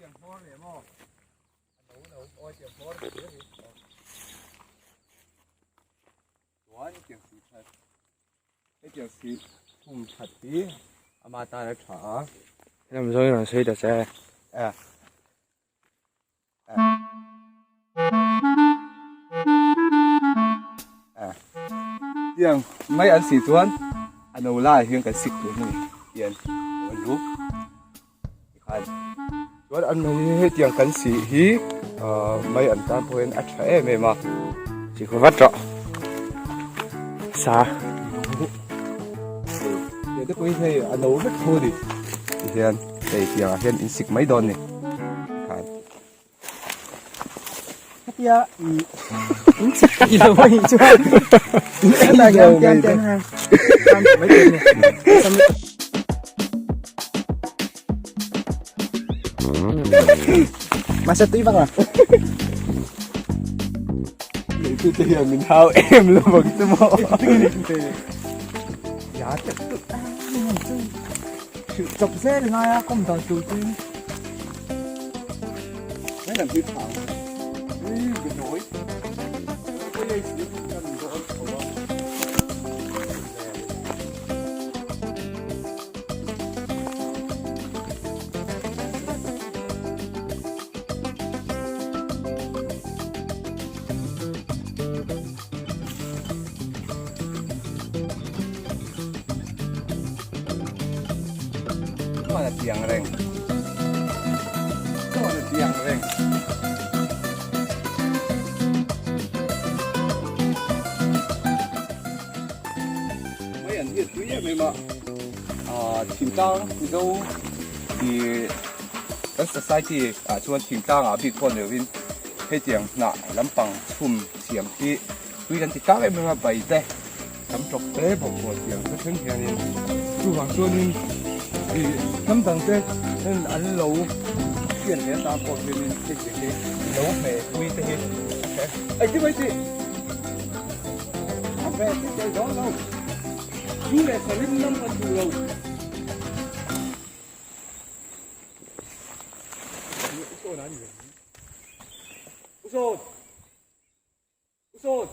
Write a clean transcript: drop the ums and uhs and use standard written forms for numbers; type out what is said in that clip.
Tiang hmawr leh maw? A no no awi tiang hmawr hlir hi. Chuan tiang si that. Hetiang si khum that hi ama tan a tha a. Helam zawngin rawn sawi ta che. Eh. Eh. Tiang mai an si chuan a no lai hian kan sik tur a ni. Tian an lu. Tikhan. Chuan an hetiang kan si hi mai an tan pawh hian a tha em em a. Chi khaw vat rawh. Sa. Tiang te pawh hi hei a no vek tho a ni. Tihian hei tiangah hian in sik mai dawn a ni. Tikhan. Hetia in sik i lo a nih chuan in ei lo mai te. Masa tui vak la. Leitu te hian min hau em lo bang chu maw. Ya te tu chawp zel ngai a kawm dan tur chu. Mấy lần thứ thảo cái nổi cái dây xíu cũng cho mình có Chuan a tiang reng chuan a tiang reng mai an hi a tui em em a ah thingtlang mizo ih kan society ah chuan thingtlang ah bik pawh ni lovin hetiang hnah lampang chhum siam hi tui kan ti tak em em a bai te tam tawp te bawk pawh tiang te thleng hianin chuvang chuanin ih hnam dang te hian an lo hriat ve atan pawh hianin hetiang hi lo hmeh pui te hi engtin mai tih a hmeh tih tel dawn lo chu leh salim lam kan duh lo. Usawn! Usawn!